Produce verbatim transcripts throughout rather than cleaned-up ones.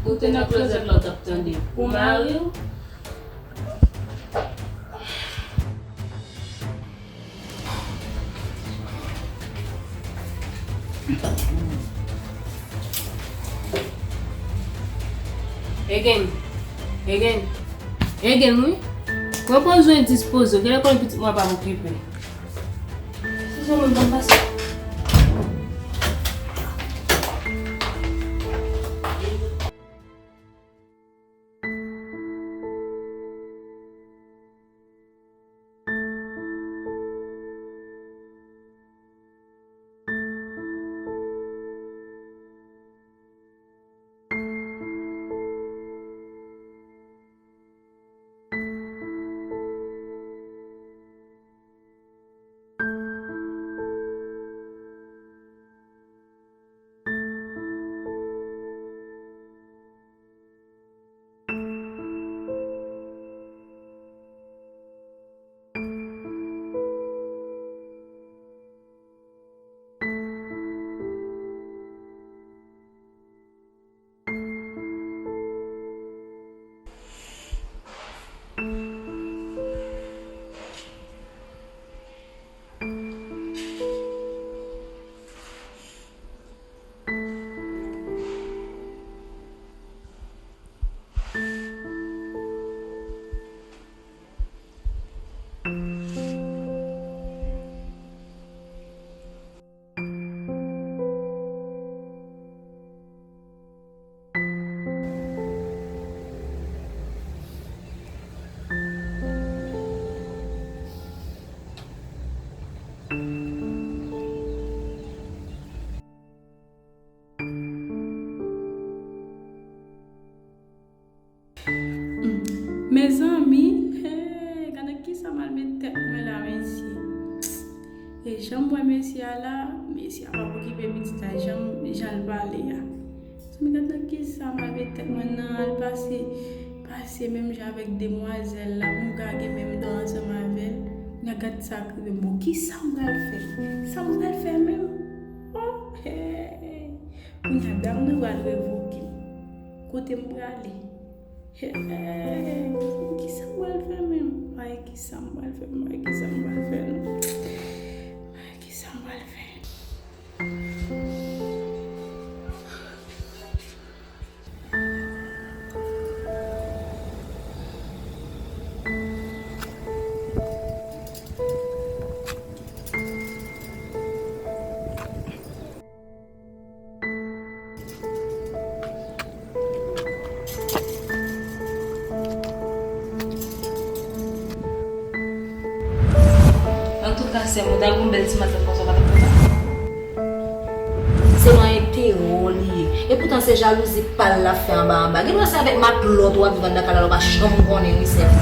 Ou te nan klozèt la, w t ap tande. Pou mari w? Egen. Egen. Egen, wi. Pran pòz w endispoze. Genlè konnen pitit mwen p ap okipe. Se sèlman ban m pase. Mezanmi, hey, gade kisa m al met tèt mwen la, mesye. E jan m wè mesye a la, mesye a p ap okipe pitit la, jan, jan l pale a. Mezanmi, gade nan kisa m al met tèt mwen nan, al pase, pase menm jan avèk demwazèl la, pou m ka gen menm dan ansanm avè l. Gade sa k rive m. Bon, kisa m pral fè? Kisa m pral fè menm? Oh, hey. Kounye a, dam nan pral revoke m. Kote m prale? Hey, kisa m pral fè menm? Ay, kisa m pral fè menm? Ay, kisa m pral fè non? Ay, kisa m pral fè? Antouka, sè m, ou ta gon bèl ti matant konsa, ou pa t ap kontan? Se nan enterè w li ye. Epoutan, se jalouzi pa l l ap fè anba anba. Gen dwa se avèk matlòt ou ap viv anndan kay la, ou pa janm konnen, wi, sè m.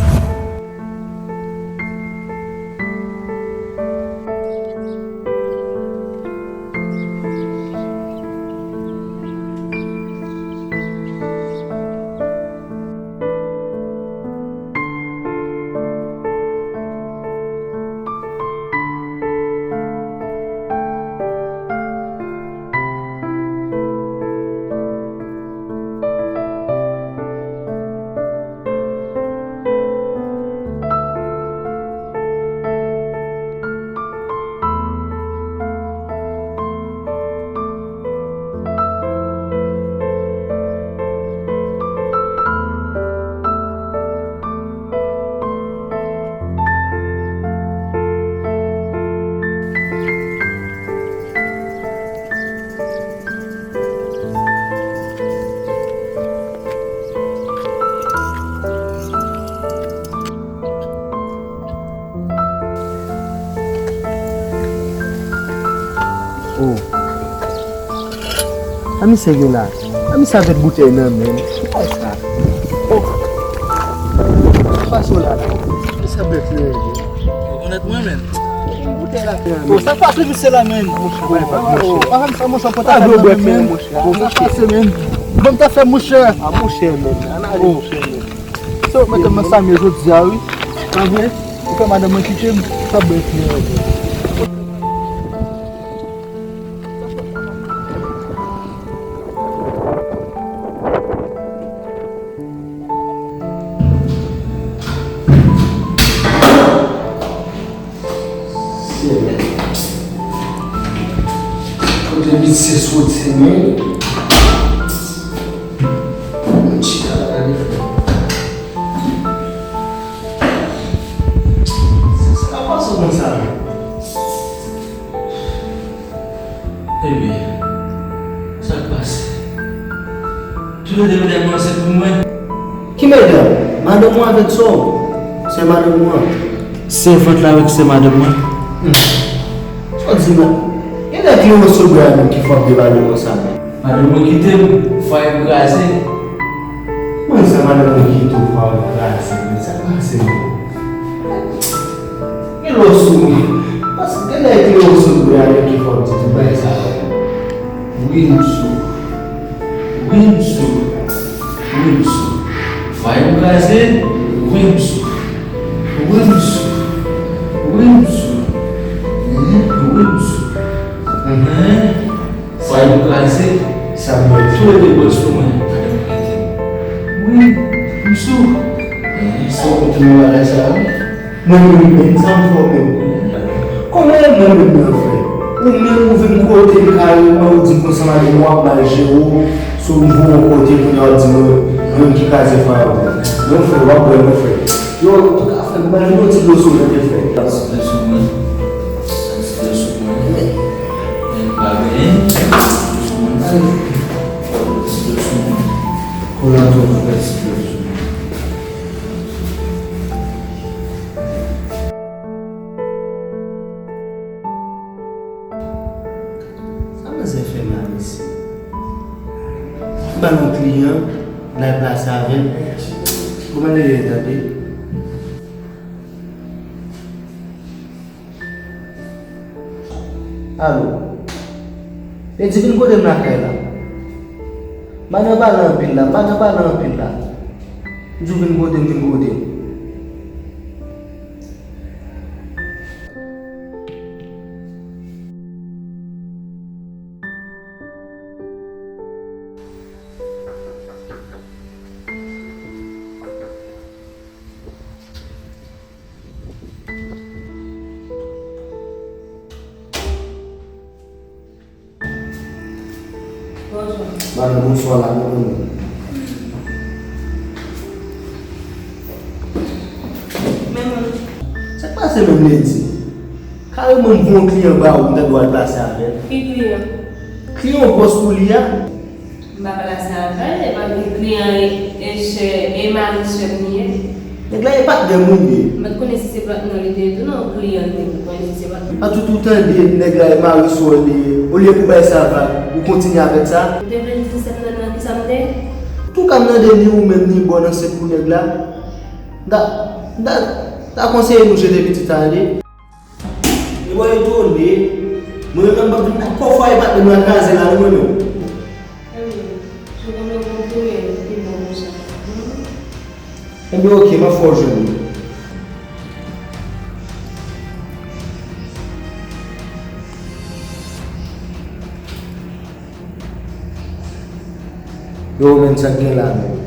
Oh. Sa misye gen la? Sa misye avèk boutèy nan men l? Ki bagay sa? Oh. Sa pase w la la? Misye bèt li menm. Ou konèt mwen menm? Boutèy la fè. Oh, sa pase misye la menm? Oh, pa fè m sa monchè, pòt a fè nan men menm. Oh, sa pase menm? Ban m ta fè monchè. Ah, monchè menm. Ann ale monchè menm. Se w k mete m nan sa m ye jodi a wi. Pa vre? Ou fè madanm mwen kite m, sa bèt mwen. Mwen chita la gade frè. Sa k ap pase konsa menm? Ebyen, sa k pase? Toulède medam yo ansent pou mwen. Ki medam? Madanm ou avèk sè w? Sè madanm ou an? Sèvant la avèk sè madanm mwen. Sa w di la? Genlè Cléo Sobrano ki fè w ap debake konsa. Madanm mwen kite m, fwaye m kraze. Kòman sa madanm mwen kite w, fwaye w kraze? Men sa k pase menm? Gen lè w sou mwen. Paske genlè Cléo Sobrano ki fè w ap di tout bagay sa. Wi, m sou. Wi, m sou. Wi, m sou. Fwaye m kraze. Wi, m sou. Wi, m sou. Wi, m sou. Wi, m sou. Fwaye m kraze. Sa m wè. Toulède bò sou mwen. Wi, m sou. Sa w konprann nan bagay sa a? Mwen menm, men sa m fè w menm? Kòman e mwen menm nan frè? Ou menm ou vin kote m kareman, ou di m konsa madanm ou ap mal jere w, sou m voye w kote kounye a w ap di mwen, mwen ki kraze fwaye w. Non frè, w ap bwè non frè. Yo, antouka frè, m ba nou yon ti dlo sou mwen frè. Sa ti dlo sou mwen. Sa ti dlo sou mwen. Men m pa benyen. Ti dlo sou mwen. Kolanto frè, ti dlo sou mwen. Sa manzè fè mal isi? Ban nou kliyan, l al plase avè l. Kòman li ye tande? Alo. Pedi vin kote m lakay la. M pa nan pale anpil la, m pa nan pale anpil la. M di w vin kote m, vin kote m. Bonswa. Madanm, bonswa la, nou konn. Men mwen. Sa k pase menm Lady? Kareman m voye yon kliyan ba ou, m ta dwe al plase avè l. Ki kliyan? Kliyan w pòs pou li a. M pa plase avè l, e pa vin kliyan e, e sè, e mari sè m li ye. Nèg la e patnè m wi li ye. M pa t konnen si se patnè w li te ye tou non, kliyan l te ye, m pa t konnen si se patnè. An tout ou tande nèg la e mari sè w li ye, olye pou bay sa vag, ou kontinye avèk sa. Ou te vle di m sèt nan nan kisa m te ye? Antouka m tande ni ou menm ni Bòn ansent pou nèg la. M ta, m ta, m ta konseye nou jete pitit sa ale. E bò etone, mwen menm m ap vin dakò fwaye patnè m nan kraze la wi mwen menm. Ebyen, si w konnen w konn kouri, pi bon konsa. Ebyen oke, m ap fè w jwenn li. Yo, men sa k gen la menm.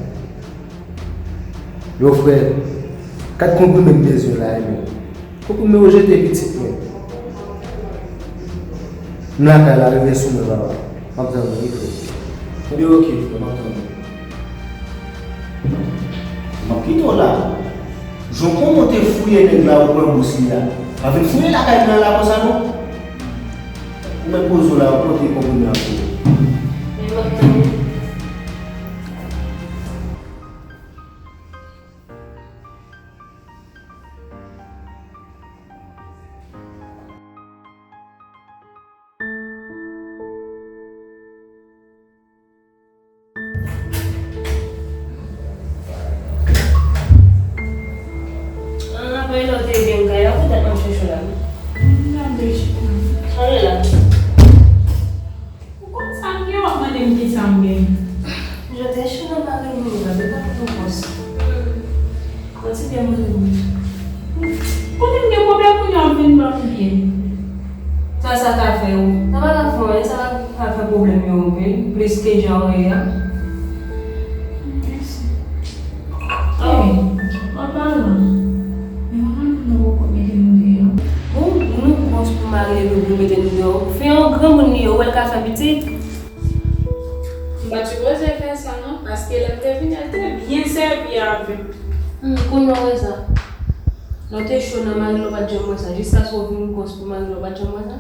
Yo, frè, gad konprimen m bezwen la, wi, men. Konprimen yo jete pitit mwen. M lakay la, rive sou mwen, papa. M ap tann ou, wi, frè. Ebyen, oke, frè, m ap tann ou. M ap kite w la. Jan w konnen w te fouye nèg la, ou pran bous li a. Pa vin fouye lakay mwen la konsa, non. Ou mèt poze w la, ou pote konprimen an pou ou. Men m ap tann ou. Ah, pa gen lè w te gen kay la, poutèt m ap chèche w la. Sa w ye la? Ou konn sa m gen, w ap mande m kisa m gen. Jodi a, chita nan mari m, li la, li pa nan pòs. Kontinye mande m. Kote m gen pwoblèm, kounye a w vin ban m pye. Sa, sa ka fè w. Sa pa ka fè w anyen, sa ka fè pwoblèm yo anpil, plis ke jan w ye a. Mèsi. Oh, an palan, men mwen menm nou poko mete nou deyò. Bon, nou pwòch pou mari epi pou mete nou deyò. Fi an granmoun li ye, ou wè l ka fè pitit. Mwen t sipoze fè sa non, paske lè m te vini, l te byen sèvi avè m. Hmm, kounye w wè sa. Lè w te cho nan mari w, w pa t janm wè sa. Jiskaske w vin gwòs pou mari w, w pa t janm wè sa.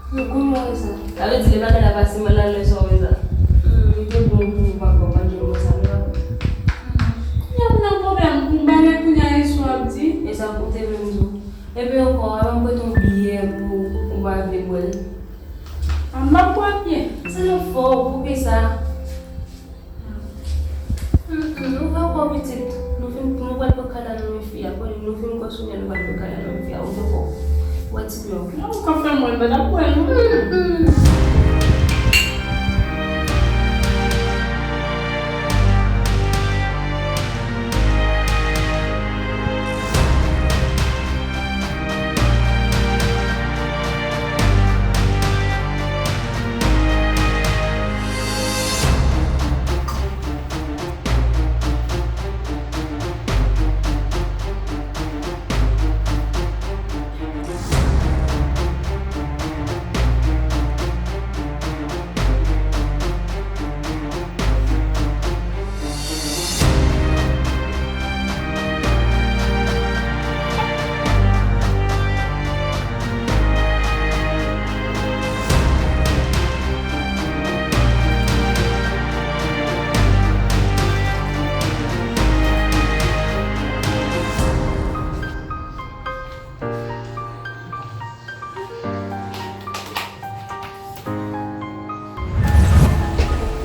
Hmm, kounye w wè sa. Sa vle di lè bagay la pase mal la, lè sa w wè sa. Hmm, li te bon pou ou papa, w pa t janm wè sa, non papa. Hmm. Kounye a pou nan pwoblèm, pou bagay kounye a, e sa w ap di. E sa pou te menm di w. Epi ankò, avan m prete w biyè pou ou pa vle bwè l. A m ap bwè byen. Se nan fò, poukisa? Mm, mm, nou pa ankò pitit. Nou fin, nou pral pran kay la nan men fi a. Konnen nou fin gwòs kounye a, nou pral pran kay la nan men fi a. Ou poko wè ti byen. Non, ou ka fè mwen, m pa t ap bwè, non. Mm, mm.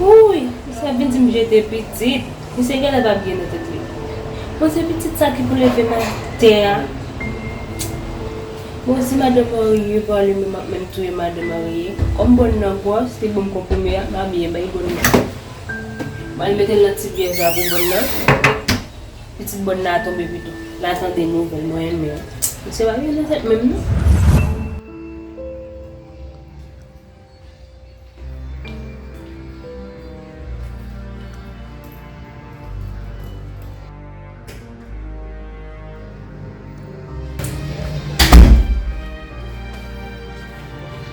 Wouy! Misye ap vin di m jete pitit. Misye genlè p ap gen nan tèt li. Bon, se pitit sa ki pou leve m atè a. Bon, si madanm marye pa li menm ap menm touye madanm marye. Kòm bòn nan gwòs, li ban m konprime a, m abiye bay bòn nan. M al mete l nan ti biyè sa pou bòn nan. Pitit bòn nan a tonbe pito. L a tande nouvèl mwen renmen an. Misye pa gen nan tèt menm non.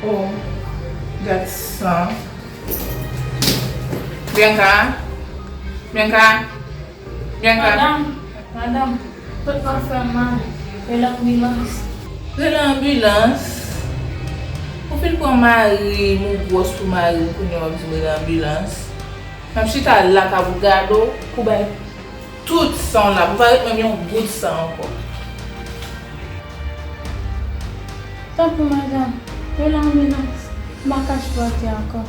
Oh, gad sa. Bianca? Bianca? Bianca? Madanm, madanm, tèt mwen fè m mal. Rele anbilans. Rele anbilans? Ou fin pran mari m, ou gwòs pou mari m, kounye a w ap di m rele anbilans? M ap chita la k ap gade w, pou bay tout san w la, pou pa ret menm yon gout san ankò. Tanpri madanm, rele anbilans, m pa ka sipòte ankò.